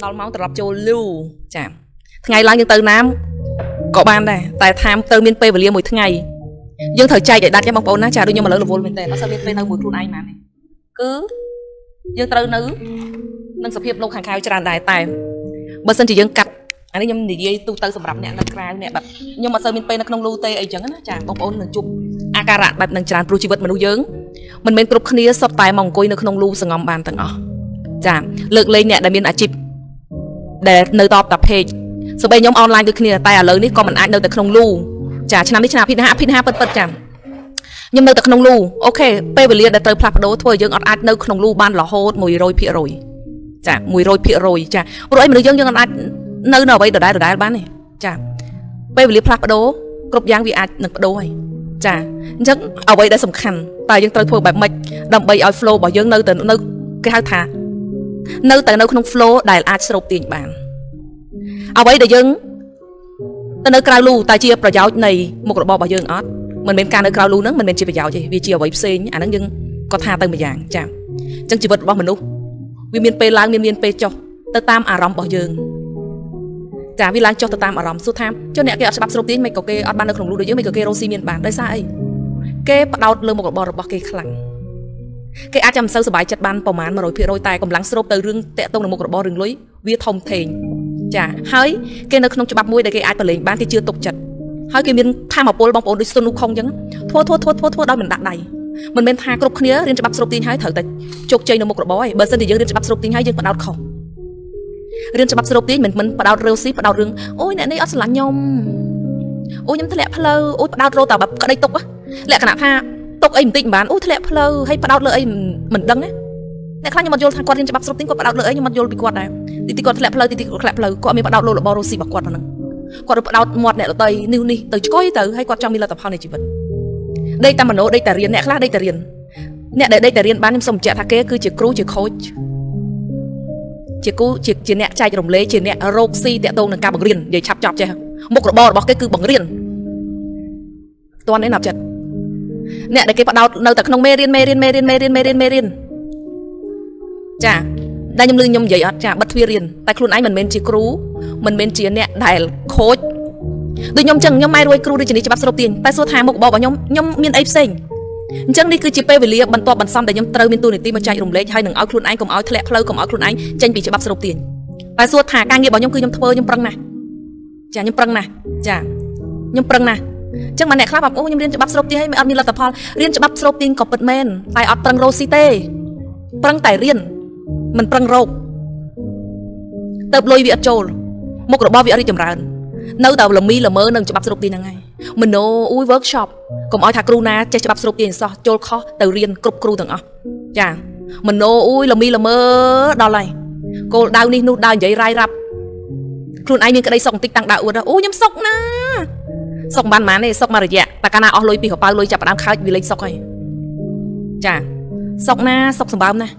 ដល់ម៉ោងត្រឡប់ចូលលូចាថ្ងៃឡើងយើងទៅណាក៏បានដែរតែថាមត្រូវមានពេលវេលាមួយថ្ងៃយើងត្រូវចែកឲ្យដាច់ទេបងប្អូនណាចាដូចខ្ញុំឥឡូវរវល់មែនតើអត់សូវមានពេលនៅមួយខ្លួនឯងហ្មងគឺយើងត្រូវនៅនឹងសភាពលោកខាងក្រៅច្រើនដែរតែបើសិនជាយើងកាត់អានេះខ្ញុំនិយាយទូទៅសម្រាប់អ្នកនៅក្រៅអ្នកបែបខ្ញុំអត់សូវមានពេលនៅក្នុងលូទេអីចឹងណាចាបងប្អូននឹងជួបអាការៈបែបនឹងច្រើនព្រោះជីវិតមនុស្សយើងមិនមែនគ្រប់គ្នាសុទ្ធតែមកអង្គុយនៅក្នុងលូសងំបានទាំងអស់ចាលើកលែងអ្នកដែលមានអាជីពដែលនៅតបតាពេកសូម្បីខ្ញុំអនឡាញដូចគ្នាតែឥឡូវនេះក៏មិនអាចនៅតែក្នុងលូចាឆ្នាំនេះឆ្នាំអភិនិហាអភិនិហាពិតពិតចាខ្ញុំនៅតែក្នុងលូOK ពេលវេលាដែលត្រូវផ្លាស់ប្ដូរធ្វើឲ្យយើងអត់អាចនៅក្នុងលូបានរហូត100%ចា100%ចាព្រោះអីមនុស្សយើងយើងអត់អាចនៅនៅអ្វីដដែលដដែលបានទេចាពេលវេលាផ្លាស់ប្ដូរគ្រប់យ៉ាងវាអាចនឹងប្ដូរហើយចាអញ្ចឹងអ្វីដែលសំខាន់តើយើងត្រូវធ្វើបែបម៉េចដើម្បីឲ្យ flow របស់យើងនៅតែនៅគេហៅថានៅតែនៅក្នុង flow ដែលអាចស្រូបទាញបានអ្វីដែលយើងទៅនៅក្រៅលូតែជាប្រយោជន៍នៃមុខរបររបស់យើងអត់មិនមែនការនៅក្រៅលូហ្នឹងមិនមែនជាប្រយោជន៍ទេវាជាអ្វីផ្សេងអាហ្នឹងយើងក៏ថាទៅមួយយ៉ាងចាអញ្ចឹងជីវិតរបស់មនុស្សវាមានពេលឡើងមានពេលចុះទៅតាមអារម្មណ៍របស់យើងចាវាឡើងចុះទៅតាមអារម្មណ៍សួរថាចុះអ្នកគេអត់ច្បាប់ស្រូបទាញមិនក៏គេអត់បាននៅក្នុងលូដូចយើងមិនក៏គេរកស៊ីមានបានដោយសារអីគេផ្ដោតលើមុខរបររបស់គេខ្លាំងគេអាចចាំមិនសូវសប្បាយចិត្តបានប្រហែល100%តែកម្លាំងស្រូបទៅរឿងតាក់ទងនឹងមុខរបររឿងលុយវាធំធេងចាហើយគេនៅក្នុងច្បាប់មួយដែលគេអាចប្រឡែងបានគេជឿទុកចិត្តហើយគេមានធម៌ពលបងប្អូនដូចសុនឧខុងអញ្ចឹងធ្វើធ្វើធ្វើធ្វើធ្វើដោយមិនដាក់ដៃមិនមែនថាគ្រប់គ្នារៀនច្បាប់ស្រូបទាញហើយត្រូវតែជោគជ័យនៅមុខរបរឯងបើសិនជាយើងរៀនច្បាប់ស្រូបទាញហើយយើងផ្ដោតខុសរៀនច្បាប់ស្រូបទាញមិនមិនផ្ដោតរឿងស៊ីផ្ដោតរឿងអូយអ្នកនេះអត់ស្រឡាញ់ខ្ញុំអូយខ្ញុំធ្លាក់ផ្លូវអូយផ្ដោតរោតែបែបក្តីទុកលក្ខណៈថាទុកអីបន្តិចមិនបានអូធ្លាក់ផ្លូវហើយផ្ដោតលើអីមិនដឹងណាអ្នកខ្លះខ្ញុំអត់យល់ថាគាត់រៀនច្បាប់ស្រូបទាញគាត់ផ្ដោតលើអីខ្ញុំអត់យល់ពីគាត់ដែរទីទីគាត់ធ្លាក់ផ្លូវទីទីគាត់ធ្លាក់ផ្លូវគាត់មានផ្ដោតលើរបររស់ស៊ីរបស់គាត់ប៉ុណ្ណឹងគាត់ផ្ដោតមាត់អ្នកដតីនេះនេះទៅឆ្កុយទៅហើយគាត់ចង់មានលទ្ធផលនៃជីវិតដេកតែមโนដេកតែរៀនអ្នកខ្លះដេកតែរៀនអ្នកដែលដេកតែរៀនបានខ្ញុំសូមបញ្ជាក់ថាគេគឺជាគ្រូជាខូចជាគូជាអ្នកចែករំលែកជាអ្នករោគស៊ីតាក់ទងនឹងការបង្រៀននិយាយឆាប់ចប់ចេះមុខរបររបស់គេគឺបង្រៀនតន់នេះណាប់ចិត្តអ្នកដែលគេផ្ដោតនៅតែក្នុងមេរៀនមេរៀនមេរៀនមេរៀនមេរៀនមេរៀនចាដែលខ្ញុំលឺខ្ញុំនិយាយអត់ចាបិទទ្វាររៀនតែខ្លួនឯងមិនមែនជាគ្រូមិនមែនជាអ្នកដែលខូចដូចខ្ញុំចឹងខ្ញុំម៉ែរួយគ្រូដូចជានេះច្បាប់ស្រូបទាញតែសួរថាមុខរបររបស់ខ្ញុំខ្ញុំមានអីផ្សេងអញ្ចឹងនេះគឺជាពេលវេលាបន្ទាប់បន្សំដែលខ្ញុំត្រូវមានតួនាទីមកចែករំលែកហើយនឹងឲ្យខ្លួនឯងកុំឲ្យធ្លាក់ផ្លូវកុំឲ្យខ្លួនឯងចេញពីច្បាប់ស្រូបទាញតែសួរថាការងាររបស់ខ្ញុំគឺខ្ញុំធ្វើខ្ញុំប្រឹងណាស់ចាខ្ញុំប្រឹងណាស់ចាខ្ញុំប្រឹងណាស់អញ្ចឹងមកអ្នកខ្លះប្រាប់អូខ្ញុំរៀនច្បាប់ស្រូបទាញហើយមិនអត់មានលទ្ធផលរៀនច្បាប់ស្រូបទាញក៏ពិតមែនតែអត់ប្រឹងរកស៊ីទេប្រឹងតែរៀនមិនប្រឹងរកទៅលុយវាអត់ចូលមុខរបរវាអត់រីកចម្រើននៅតែលមីល្មើនឹងច្បាប់ស្រូបទាញហ្នឹងហើយមโนអ៊ុយ workshop កុំឲ្យថាគ្រូណាចេះច្បាប់ស្រូបទាញសោះចូលខុសទៅរៀនគ្រប់គ្រូទាំងអស់ចាមโนអ៊ុយលមីល្មើដល់ហើយគោលដៅនេះនោះដើរនិយាយរាយរាប់ខ្លួនឯងមានក្តីសុខបន្តិចតាំងដើរអួតអូខ្ញុំសុខណាសុខបានប៉ុន្មានទេសុខមួយរយៈតែកាលណាអស់លុយពីកប៉ៅលុយចាប់ផ្ដើមខើចវាលេងសុខហើយចាសុខណាសុខសម្បើមណា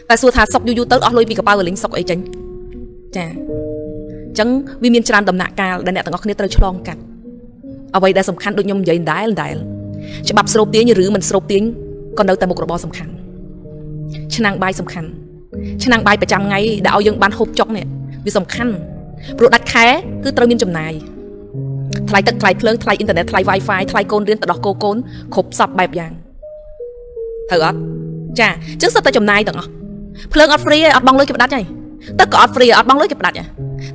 តែសួរថាសុខយូរយូរទៅអស់លុយពីកប៉ៅវាលេងសុខអីចេញចាអញ្ចឹងវាមានច្រើនដំណាក់កាលដែលអ្នកទាំងអស់គ្នាត្រូវឆ្លងកាត់អ្វីដែលសំខាន់ដូចខ្ញុំនិយាយដែរដែរច្បាប់ស្រូបទាញឬមិនស្រូបទាញក៏នៅតែមុខរបរសំខាន់ឆ្នាំងបាយសំខាន់ឆ្នាំងបាយប្រចាំថ្ងៃដែលឲ្យយើងបានហូបចុកនេះវាសំខាន់ព្រោះដាច់ខែគឺត្រូវមានចំណាយថ្លៃទឹកថ្លៃភ្លើងថ្លៃអ៊ីនធឺណិតថ្លៃ Wi-Fi ថ្លៃកូនរៀនទៅដោះគោកូនគ្រប់សពបែបយ៉ាងត្រូវអត់ចាអញ្ចឹងសុទ្ធតែចំណាយទាំងអស់ភ្លើងអត់ free ទេអត់បង់លុយគេផ្ដាច់ហើយទឹកក៏អត់ free អត់បង់លុយគេផ្ដាច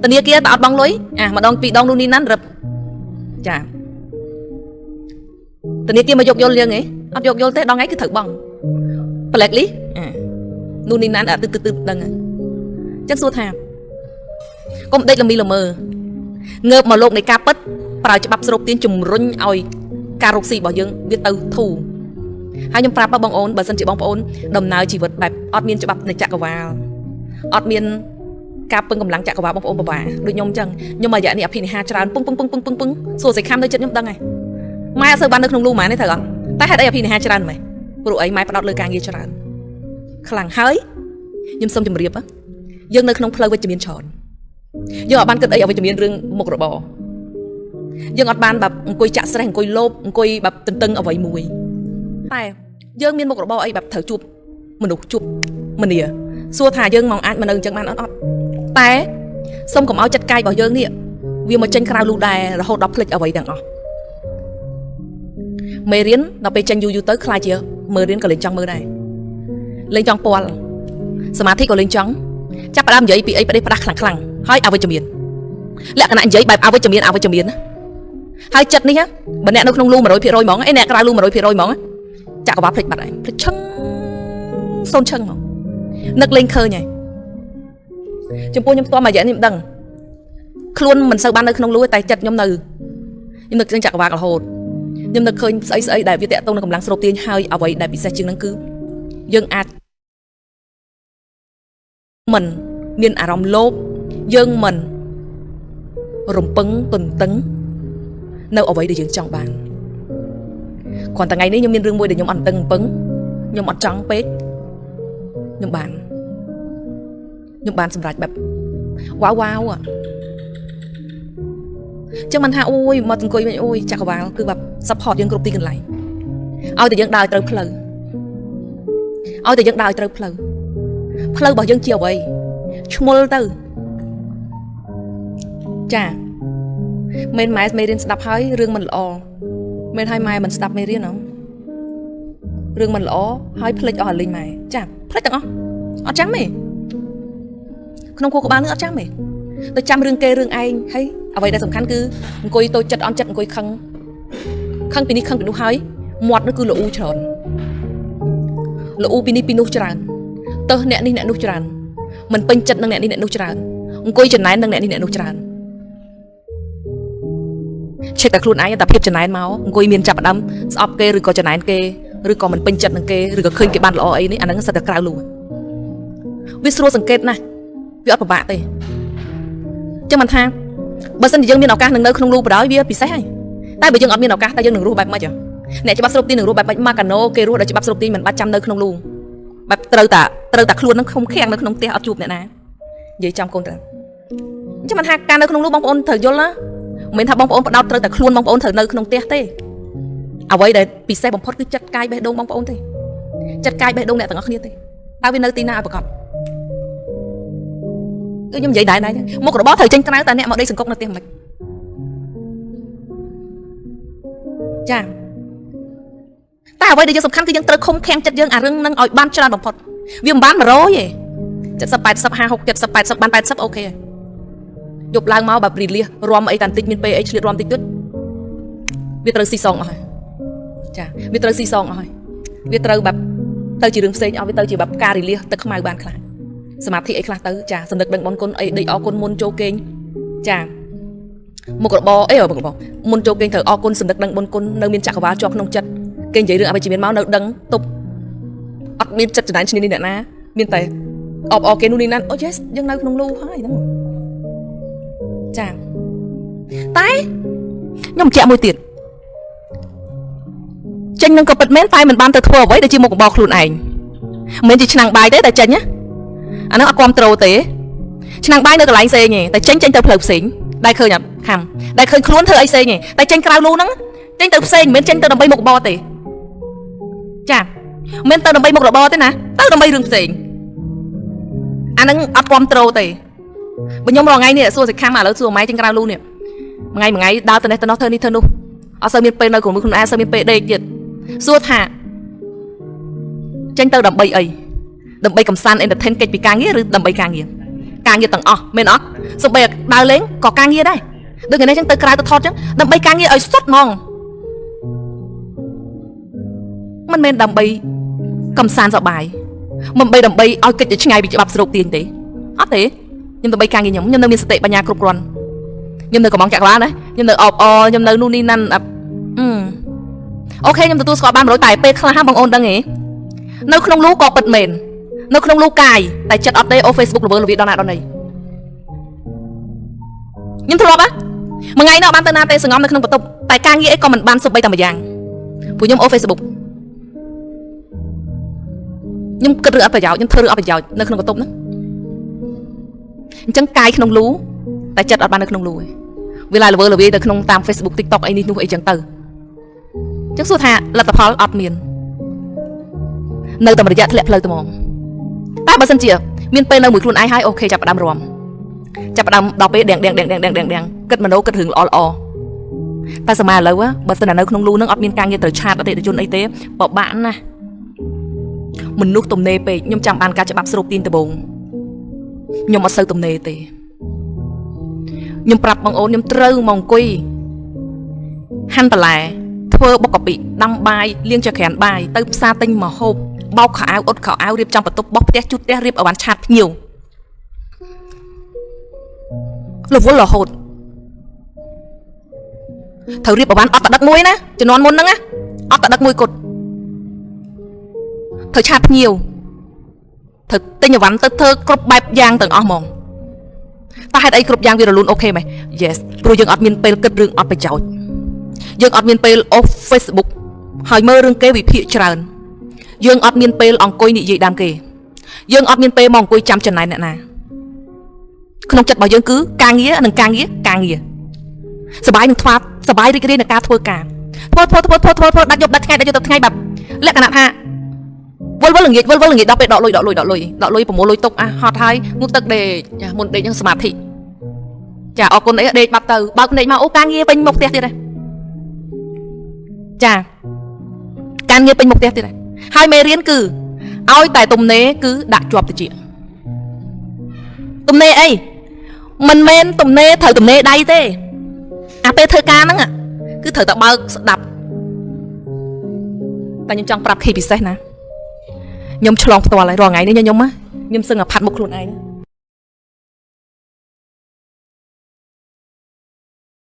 ់ធនាគារតែអត់បង់លុយអាម្ដងពីរដងនោះនេះណាន់រឹបចាធនាគារមកយកយល់យើងហីអត់យកយល់ទេដល់ថ្ងៃគឺត្រូវបង់ black list អានោះនេះណាន់ទឹកទឹកទឹកដឹងអញ្ចឹងសួរថាកុំដេកល្មីល្មើងើបមកលោកនៃការពិតប្រើច្បាប់ស្រូបទាញជំរុញឲ្យការរកស៊ីរបស់យើងវាទៅធូរហើយខ្ញុំប្រាប់បងប្អូនបើសិនជាបងប្អូនដំណើរជីវិតបែបអត់មានច្បាប់នៃចក្រវាលអត់មានការពឹងកម្លាំងចក្រវាលបងប្អូនពិបាកដូចខ្ញុំអញ្ចឹងខ្ញុំមួយរយៈនេះអភិនិហាច្រើនពឹងពឹងពឹងពឹងពឹងពឹងសួរសីខំនៅចិត្តខ្ញុំដឹងហើយម៉ែអត់សូវបាននៅក្នុងលូម៉ែនេះត្រូវអត់តែហេតុអីអភិនិហាច្រើនម៉េះព្រោះអីម៉ែផ្ដោតលើការងារច្រើនខ្លាំងហើយខ្ញុំសូមជម្រាបយើងនៅក្នុងផ្លូវវិជ្ជមានច្រើនយើងអត់បានគិតអីអវិជ្ជមានរឿងមុខរបរយើងអត់បានបែបអង្គុយចាក់ស្រេះអង្គុយលោបអង្គុយបែបទន្ទឹងអ្វីមួយតែយើងមានមុខរបរអីបែបត្រូវជួបមនុស្សជួបមនាសួរថាយើងមកអាចមកនៅអញ្ចឹងបានអត់អត់ តែសូមកុំឲ្យចិត្តកាយរបស់យើងនេះវាមកចេញក្រៅលូដែររហូតដល់ភ្លេចអ្វីទាំងអស់មេរៀនដល់ពេលចេញយូរយូរទៅខ្លាចជាមើលរៀនក៏លេងចង់មើលដែរលេងចង់ពាល់សមាធិក៏លេងចង់ចាប់ផ្ដើមនិយាយពីអីផ្ដេសផ្ដាស់ខ្លាំងខ្លាំងហើយអវិជ្ជមានលក្ខណៈនិយាយបែបអវិជ្ជមានអវិជ្ជមានណាហើយចិត្តនេះបើអ្នកនៅក្នុងលូ100%ហ្មងឯអ្នកក្រៅលូ100%ហ្មងចក្រវាលភ្លេចបាត់ឯងភ្លេចឈឹងសូនឈឹងហ្មងនឹកលេងឃើញហើយចំពោះខ្ញុំផ្ទាល់មួយរយៈនេះមិនដឹងខ្លួនមិនសូវបាននៅក្នុងលូទេតែចិត្តខ្ញុំនៅខ្ញុំនឹកឃើញចក្រវាលរហូតខ្ញុំនឹកឃើញស្អីស្អីដែលវាតាក់ទងនឹងកម្លាំងស្រូបទាញហើយអ្វីដែលពិសេសជាងហ្នឹងគឺយើងអាចមិនមានអារម្មណ៍លោភយើងមិនរំពឹងទន្ទឹងនៅអ្វីដែលយើងចង់បានគ្រាន់តែថ្ងៃនេះខ្ញុំមានរឿងមួយដែលខ្ញុំអត់តឹងពឹងខ្ញុំអត់ចង់ពេកខ្ញុំបានសម្រេចបែបវ៉ាវវ៉ាវចឹងមិនថាអូយមកអង្គុយវិញអូយចក្រវាលគឺបែប support យើងគ្រប់ទីកន្លែងឲ្យតែយើងដើរត្រូវផ្លូវឲ្យតែយើងដើរត្រូវផ្លូវផ្លូវរបស់យើងជាអ្វីឈ្មោលទៅចាមិនម៉ែមេរៀនស្ដាប់ហើយរឿងមិនល្អមែនហើយម៉ែមិនស្ដាប់មេរៀនហ៎រឿងមិនល្អហើយភ្លេចអស់អាលីងម៉ែចាភ្លេចទាំងអស់អត់ចាំទេក្នុងខួរក្បាលនឹងអត់ចាំទេទៅចាំរឿងគេរឿងឯងហើយអ្វីដែលសំខាន់គឺអង្គុយតូចចិត្តអន់ចិត្តអង្គុយខឹងខឹងពីនេះខឹងពីនោះហើយមាត់នោះគឺលូច្រើនលូពីនេះពីនោះច្រើនទៅអ្នកនេះអ្នកនោះច្រើនមិនពេញចិត្តនឹងអ្នកនេះអ្នកនោះច្រើនអង្គុយចំណែននឹងអ្នកនេះអ្នកនោះច្រើនឆេកតែខ្លួនឯងតែភាពចំណែនមកអង្គុយមានចាប់ផ្ដើមស្អប់គេឬក៏ចំណែនគេឬក៏មិនពេញចិត្តនឹងគេឬក៏ឃើញគេបានល្អអីនេះអាហ្នឹងសិតតែក្រៅលូវាស្រួលសង្កេតណាស់វាអត់ពិបាកទេចឹងមិនថាបើសិនជាយើងមានឱកាសនឹងនៅក្នុងលូបដ ாய் វាពិសេសហើយតែបើយើងអត់មានឱកាសតែយើងនឹងរស់បែបម៉េចអ្នកច្បាប់ស្រូបទីនឹងរស់បែបម៉េចម៉ាកាណូគេរស់ដោយច្បាប់ស្រូបទីមិនបាច់ចាំនៅក្នុងលូបែបត្រូវតែខ្លួននឹងខំខាំងនៅក្នុងផ្ទះអត់ជួបអ្នកណានិយាយចំកូនទៅអញ្ចឹងមិនថាការនៅក្នុងលូបងប្អូនត្រូវយល់ណាមិនមែនថាបងប្អូនបដោតត្រូវតែខ្លួនបងប្អូនត្រូវនៅក្នុងផ្ទះទេអ្វីដែលពិសេសបំផុតគឺចិត្តកាយបេះដូងបងប្អូនទេចិត្តកាយបេះដូងអ្នកទាំងអស់គ្នាទេតើវានៅទីណាឲ្យប្រកបគឺខ្ញុំនិយាយដែរដែរមុខរបរត្រូវចេញក្រៅតែអ្នកមកដេកសង្គមនៅផ្ទះមិនចាតែអ្វីដែលយើងសំខាន់គឺយើងត្រូវឃុំឃាំងចិត្តយើងអារឿងនឹងឲ្យបានច្រើនបំផុតវាមិនបាន100ទេ70 80 50 60 70 80បាន80អូខេយប់ឡើងមកបែបរីលៀសរំអីតាន់តិចមានពេលអីឆ្លៀតរំតិចទៀតវាត្រូវស៊ីសងអស់ហើយចាវាត្រូវស៊ីសងអស់ហើយវាត្រូវបែបទៅជារឿងផ្សេងអស់វាទៅជាបែបការរីលៀសទឹកខ្មៅបានខ្លះសមាធិអីខ្លះទៅចាសំណឹកដឹងបុណ្យគុណអីដេកអរគុណមុនចូលគេងចាមុខរបរអីមុខរបរមុនចូលគេងត្រូវអរគុណសំណឹកដឹងបុណ្យគុណនៅមានចក្រវាលជាប់ក្នុងចិត្តគេនិយាយរឿងអវិជ្ជមានមកនៅដឹងទប់អត់មានចិត្តចំណែនឈ្នានេះអ្នកណាមានតែអបអរគេនោះនេះណាអូ yes យើងនៅក្នុងលូហើយហ្នឹងចាតែខ្ញុំបញ្ជាក់មួយទៀតចេញនឹងក៏ពិតមែនតែមិនបានទៅធ្វើអ្វីដែលជាមុខរបរខ្លួនឯងមិនមែនជាឆ្នាំងបាយទេតែចេញណាអានោះអត់គ្រប់ត្រូលទេឆ្នាំងបាយនៅកន្លែងផ្សេងទេតែចេញទៅផ្លូវផ្សេងដែលឃើញអត់ខំដែលឃើញខ្លួនធ្វើអីផ្សេងទេតែចេញក្រៅលូហ្នឹងចេញទៅផ្សេងមិនមែនចេញទៅដើម្បីមុខរបរទេចាមិនមែនទៅដើម្បីមុខរបរទេណាទៅដើម្បីរឿងផ្សេងអាហ្នឹងអត់គ្រប់ត្រូលទេបើខ្ញុំរាល់ថ្ងៃនេះសួរសិក្ខាឥឡូវសួរម៉ែចេញក្រៅលូនេះមួយថ្ងៃដើរទៅនេះទៅនោះធ្វើនេះធ្វើនោះអត់សូវមានពេលនៅក្រុមខ្លួនឯងអត់សូវមានពេលដេកទៀតសួរថាចេញទៅដើម្បីអីដើម្បីកំសាន្ត entertain កិច្ចពីការងារឬដើម្បីការងារការងារទាំងអស់មែនអត់សូម្បីដើរលេងក៏ការងារដែរដូចថ្ងៃនេះចឹងទៅក្រៅទៅថតចឹងដើម្បីការងារឲ្យសុទ្ធហ្មងមិនមែនដើម្បីកំសាន្តសប្បាយមិនដើម្បីឲ្យកិច្ចទៅឆ្ងាយពីច្បាប់ស្រូបទាញទេអត់ទេខ្ញុំដើម្បីការងារខ្ញុំខ្ញុំនៅមានសតិបញ្ញាគ្រប់គ្រាន់ខ្ញុំនៅកំងចក្រវាលណាខ្ញុំនៅអបអខ្ញុំនៅនោះនេះណាន់អូខេខ្ញុំទទួលស្គាល់បាន100តែពេលខ្លះបងអូនដឹងទេនៅក្នុងលូក៏ពិតមែននៅក្នុងលូកាយតែចិត្តអត់ទេអូ Facebook ល្វើល្វាដល់ណាដល់ណីខ្ញុំធ្លាប់ហ៎មួយថ្ងៃនោះបានទៅណាទេសងំនៅក្នុងបន្ទប់តែការងារអីក៏មិនបានសុបបីតែម្យ៉ាងព្រោះខ្ញុំអូ Facebook ខ្ញុំគិតរឿងអត់ប្រយោជន៍ខ្ញុំធ្វើរឿងអត់ប្រយោជន៍នៅក្នុងបន្ទប់ហ្នឹងអញ្ចឹងកាយក្នុងលូតែចិត្តអត់បាននៅក្នុងលូទេវាឡាយល្វើល្វាទៅក្នុងតាម Facebook TikTok អីនេះនោះអីចឹងទៅអញ្ចឹងសួរថាលទ្ធផលអត់មាននៅតែរយៈធ្លាក់ផ្លូវត្មងតែបើសិនជាមានពេលនៅមួយខ្លួនឯងហើយអូខេចាប់ផ្ដើមរំ ចាប់ផ្ដើមដល់ពេលដៀងដៀងដៀងដៀងដៀងដៀងដៀងគិតមโนគិតរឿងល្អល្អតែសម័យឥឡូវបើសិនតែនៅក្នុងលូនឹងអត់មានការងារត្រូវឆាតអតិថិជនអីទេពិបាកណាស់មនុស្សទំនេរពេកខ្ញុំចាំបានការច្បាប់ស្រូបទាញដំបងខ្ញុំអត់សូវទំនេរទេខ្ញុំប្រាប់បងអូនខ្ញុំត្រូវមកអង្គុយហាន់បន្លែធ្វើបុកកាពិដាំបាយលាងចក្រានបាយទៅផ្សារទិញម្ហូបបោកខោអាវអ៊ុតខោអាវរៀបចំបន្ទប់បោះផ្ទះជូតផ្ទះរៀបឲ្យបានឆាតភ្ញៀវរវល់រហូតត្រូវរៀបឲ្យបានអត់តដឹកមួយណាជំនាន់មុនហ្នឹងណាអត់តដឹកមួយគត់ត្រូវឆាតភ្ញៀវត្រូវទិញអីវ៉ាន់ទៅធ្វើគ្រប់បែបយ៉ាងទាំងអស់ហ្មងតែហេតុអីគ្រប់យ៉ាងវារលូន OK ម៉េះ Yes ព្រោះយើងអត់មានពេលគិតរឿងអត់ប្រយោជន៍យើងអត់មានពេល off Facebook ហើយមើលរឿងគេវិភាគច្រើនយើងអត់មានពេលអង្គុយនិយាយដើមគេយើងអត់មានពេលមកអង្គុយចាំចំណែនអ្នកណាក្នុងចិត្តរបស់យើងគឺការងារនិងការងារការងារសบายនឹងថ្វាសบายរីករាយនឹងការធ្វើការធ្វើធ្វើធ្វើធ្វើធ្វើធ្វើដាច់យប់ដាច់ថ្ងៃដាច់យប់ដាច់ថ្ងៃបែបលក្ខណៈថាវិលវិលល្ងាចវិលវិលល្ងាចដល់ពេលដកលុយដកលុយដកលុយដកលុយប្រមូលលុយទុកអាហត់ហើយងូតទឹកដេកចាមុនដេកហ្នឹងសមាធិចាអរគុណអីដេកបាត់ទៅបើកភ្នែកមកអូការងារពេញមុខផ្ទះទៀតហ៎ចាការងារពេញមុខផ្ទះទៀតហ៎ហើយមេរៀនគឺឲ្យតែទំនេរគឺដាក់ជាប់តិចទំនេរអីមិនមែនទំនេរត្រូវទំនេរដៃទេអាពេលធ្វើការហ្នឹងគឺត្រូវតែបើកស្ដាប់តែខ្ញុំចង់ប្រាប់ខីពិសេសណាខ្ញុំឆ្លងផ្ទាល់ហើយរាល់ថ្ងៃនេះខ្ញុំខ្ញុំសឹងតែផាត់មុខខ្លួនឯង